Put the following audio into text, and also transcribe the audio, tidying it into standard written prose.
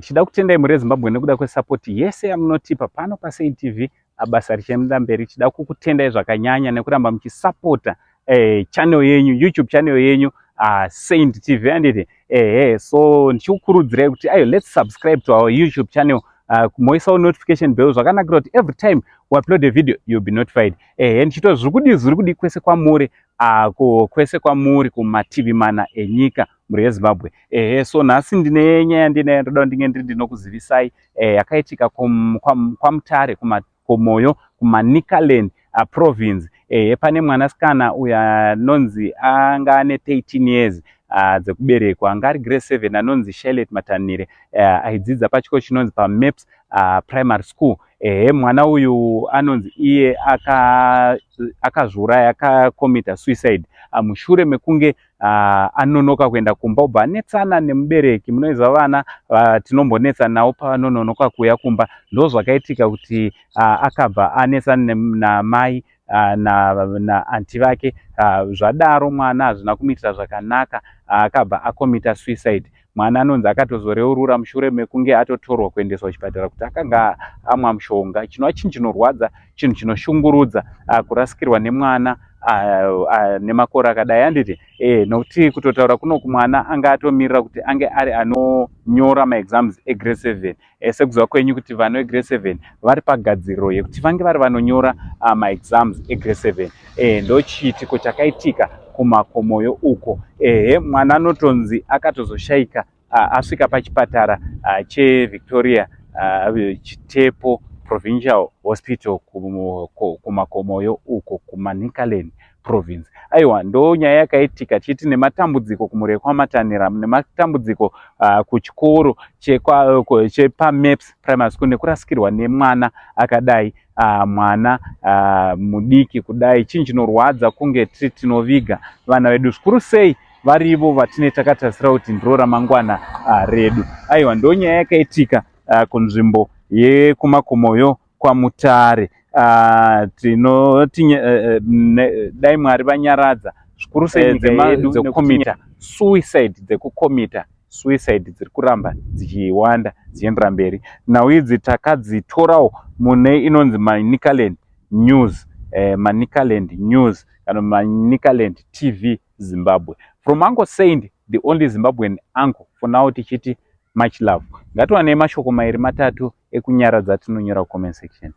Tichida kutendai mhuri yeZimbabwe nekuda kwesapoti yese yamunotipa pano paSaint TV, basa richienda mberi. Tichida kukutendai zvakanyanya nekuramba muchisapota channel yenyu, YouTube channel yenyu, Saint TV, handiti? Ehe, so ndichikukurudzirai kuti ayo, let's subscribe to our YouTube channel, moisawo notification bell. Zvakanakira kuti every time we upload a video, you'll be notified. Ehe, ndichito zviri kudii, zviri kudii kwese kwamuri, kwese kwamuri kumativi mana enyika, mhuri yeZimbabwe. Ehe, so nhasi ndine nyaya ndinayo, ndoda ndinge ndiri ndinokuzivisai yakaitika kwaMutare, kumakomoyo, kuManicaland Province. Ehe, pane mwanasikana uyo anonzi anga ane 13 years dzekuberekwa, anga ari grade 7, anonzi Charlotte Matanire, aidzidza pachikoro chinonzi paMaps Primary School. Ehe, mwana uyu anonzi iye akazviuraya, akakomita suicide mushure mekunge anonoka kuenda kumba, ubva anetsana nemubereki. Munoziva vana tinombonetsana navo pavanononoka kuuya kumba. Ndo zvakaitika kuti akabva anetsana namai naaunty vake. Zvadaro mwana hazvina kumuitira zvakanaka, akabva akomita suicide. Mwana anonzi akatozoreurura mushure mekunge atotorwa kuendeswa kuchipatara kuti akanga amwa mushonga, chinova chinhu chinorwadza, chinhu chinoshungurudza, kurasikirwa nemwana nemakore akadai, handiti? Nokuti kutotaura kunoku mwana anga atomirira kuti ange ari anonyora maexams egrade 7. Sekuziva kwenyu kuti vana vegrade 7 vari pagadziriro yekuti vange vari vanonyora maexams egrade 7. Ndo chiitiko chakaitika kumakomoyo uko. Ehe, mwana anotonzi akatozoshayika asvika pachipatara cheVictoria Chitepo Provincial Hospital kumakomoyo uko kuManicaland Province. Aiwa, ndo nyaya yakaitika. Tichiti nematambudziko kumhuri yekwaMatanira, nematambudziko kuchikoro chepaMaps Primary School, nekurasikirwa nemwana akadai, mwana mudiki kudai. Chinhu chinorwadza kunge tiri tinoviga vana vedu, zvikuru sei varivo vatine takatarisira kuti ndiro ramangwana redu. Aiwa, ndo nyaya yakaitika kunzvimbo yekumakomoyo kwaMutare. Tinoti dai Mwari vanyaradza zvikuru sei nyika yedu. Dzekukomita suicide, dzekukomita suicide dziri kuramba dzichiwanda, dzichiendera mberi. Nhau idzi takadzitorawo mune inonzi Manicaland News, Manicaland News kana Manicaland TV Zimbabwe. From Uncle Saint, the only Zimbabwean uncle for now, tichiti much love. Ngatiwanei mashoko mairi matatu ekunyaradza tinonyora comment section.